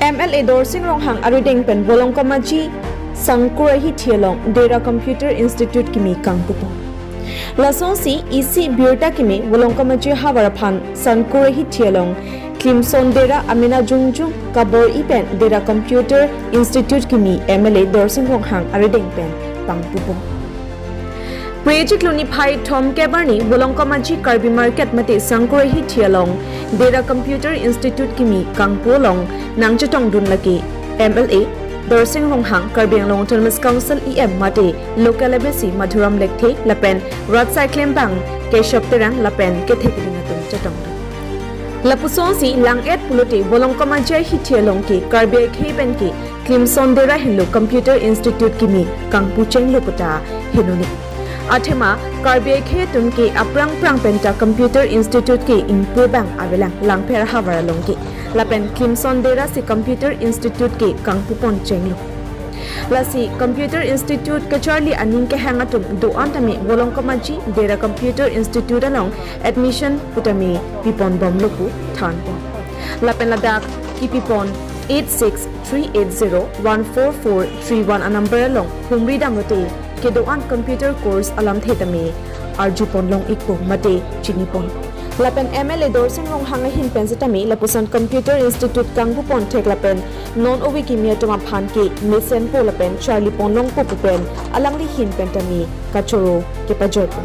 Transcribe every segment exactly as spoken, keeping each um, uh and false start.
M L A Dorsing Ronghang arideng pen Volongkom Aji Sangkur ahithi along Dera Computer Institute kimi kangpupon. Lasonsi isi birta kimi Volongkom Aji havar aphan Sangkur ahithi along Klimson Dera amena jongjong kabor-i pen Dera Computer Institute kimi M L A Dorsing Ronghang arideng pen pangpupon. Pre chiklo niphai thomkep arni Volongkom Aji Karbi Market mate Sangkur ahithi along Dera Computer Institute kimi kangpu along nangchetongdun lake M L A Dorsing Ronghang, Karbi Anglong Autonomous Council E M mate local M A C Madhuram Lekthe lapen rat asai klembang Keshab Terang lapen kethe keding atum chetongdun. Lapusonsi lang-et pulote Volongkom Aji ahithi along ke Karbi akhei pen ke Klimson Dera henlo Computer Institute kimi kangpu chenglo puta henone. Athema Karbi akhei atum ke aphrang phrang penta Computer Institute ke ingpu abang avelang Langpher havar along ke. Lapen Klimson Dera si Computer Institute ke kangpupon chenglo. Lasi Computer Institute kacharli aning kehang atum do-an tame Volongkom Aji Dera Computer Institute along admission putame pipon bomlo pu thanpon. Lapen ladak kipipon eight six three eight zero one four four three one anumber along humri damlote kedo-an computer course alamthe tame arjupon long-ikpo mate chinipon. Lapen M L A Dorsing Ronghang ahin pen setame lapuson Computer Institute kangpupon thek lapen non ove kimi atum aphan ke mesenpo lapen charlipon longpo pu pen alangli ahin pen tame kachoro kepajoipon.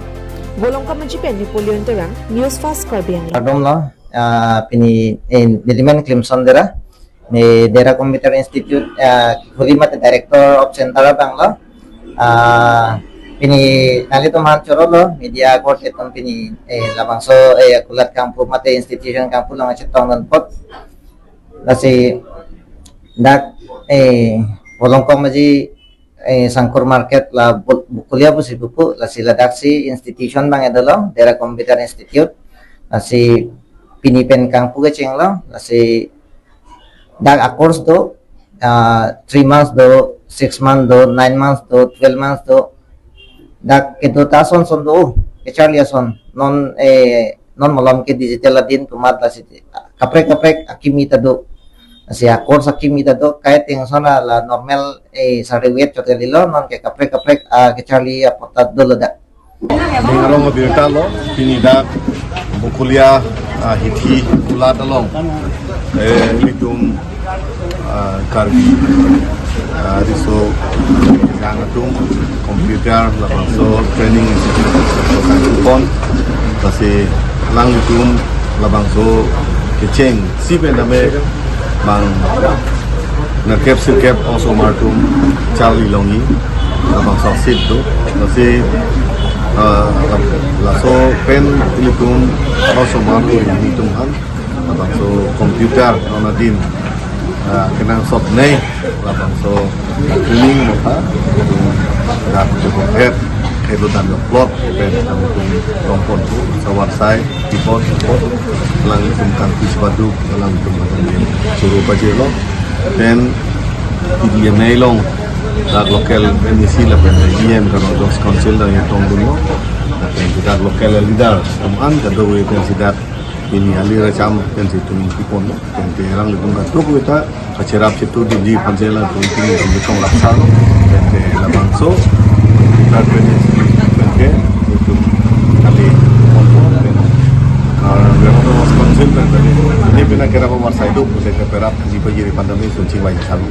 Volongkom Aji pen Napoleon Terang, News Fast Karbi Anglong. Kardom lo, ah, pini, eh, nelimen Klimson Dera, ne Dera Computer Institute, ah, huli mate Director of Center abang lo. Ah, pini nanglitum aphan choro lo, media korte atum pini, eh, labangso, eh, akulat kangpu mate institution kangpu along chetongdun apot. Lasi dak, eh, Volongkom Aji, eh, Sangkur Market la Bul-, Bukulia pusi pupu, lasi ladaksi institution abang dolo, Dera Computer Institute. Lasi pini pen kangpu kechenglo, lasi dak a-course do, ah, three months do, six months do, nine months do, twelve months do. Dak kedo ta ason ason do, kacharli ason. Non, eh, non malom ke digital adin atum amat lasi kaprek kaprek akimi ta do. Lasi a-course akimi ta do, kai ateng ason la normal, eh, salary wage chot kalilo, non ke kaprek kaprek, ah, kacharli apot ta dolo dak. Ning arong abirta lo, pini dak Bukulia, ah, hithi kulat along. Eh, ilitum, ah, Karbi, ah, riso jang atum computer labangso training institute kangpupon. Lasi alanglitum labangso kecheng si pen tame bang nerkep sirkep osomar atum charli longji labangso a-seat do. Lasi, ah, laso pen ilitum osomar atum aphan labangso computer non adin, ah, kenangsot nei labangso training motha dak cukup het kedo dan plot pen kami tum rongpon tu sawar sai. Report, report, alangtum kangpis badu, alangtum badu ni choro pajelo. Then, T D M A along, dak local M A C lapen E M kan dos council dak chetongdunlo. Then, dak local leader, atum an kadokave pensi dak pini ali racham pensi tum kiponlo. Then, te alanglitum kadokave ta kacherap chetu dunji aphan si latum pini tum tong raksa. Then, te labangso, dak pini, then, ke, tum kali, then, ah, we have to was concern, then, then, ini pina kerap awar saidu, pute ke perap, di pajiri pandemi, sunci wai salu.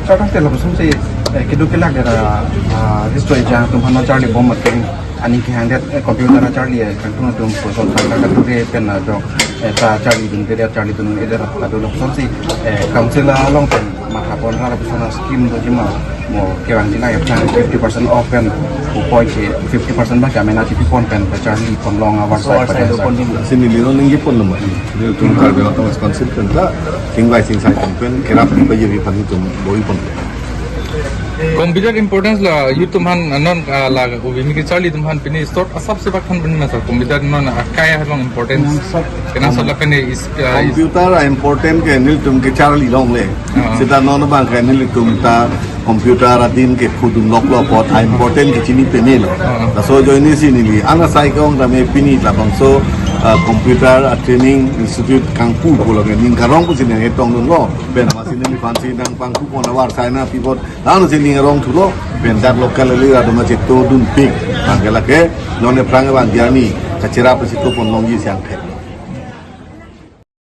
Chakak te labangso si, eh, kedo kelak dera, ah, this to ejang atum aphan charlibom atum, aning kehang det, eh, computer charli, eh, kangtung atum, pulpon kangtung atum, eh, pen, ah, jok, eh, ta charlidun, dera charlidun, eh, dera, kadokave si, eh, council along pen, mathapon ra lapuson a-scheme doji ma, mo kevangji nangkephan fifty percent off pen, pu point si fifty percent abang ke amena chipipon pen, pacharlipon long awar sai, awar sai pada do sai. Pon di. Lasi neli non ningjeponlo ma. Nelitum Karbi Anglong Autonomous Council pen ta, sing bai sing sai pen, kerap di pajiri aphan tum boipon. Computer importance la youth atum aphan non, ah, la ove kimi kacharli atum aphan pini short asap sepak aphan pini masa computer non akai along importance. Kenangsot lapen is, ah, is Computer a-important ke nelitum kacharli longle. Ah. Seta non abang ke nelitum ta computer adin ke khudun loklo apot a-important ke chini pini lo. Ah. Laso ajoine si neli an asai ke-ong tame pini labangso uh, computer uh, training institute kangpu pulo ke ning karong pusi ning etong dunlo. Pen masi neliphan si nangpangkupon awar China pivot lalu si ning rong thulo. Pen dak local ali rado ma cheto dunpik. Bang ke lake non aphrang abang jani kachira pasi topon longji siang thek.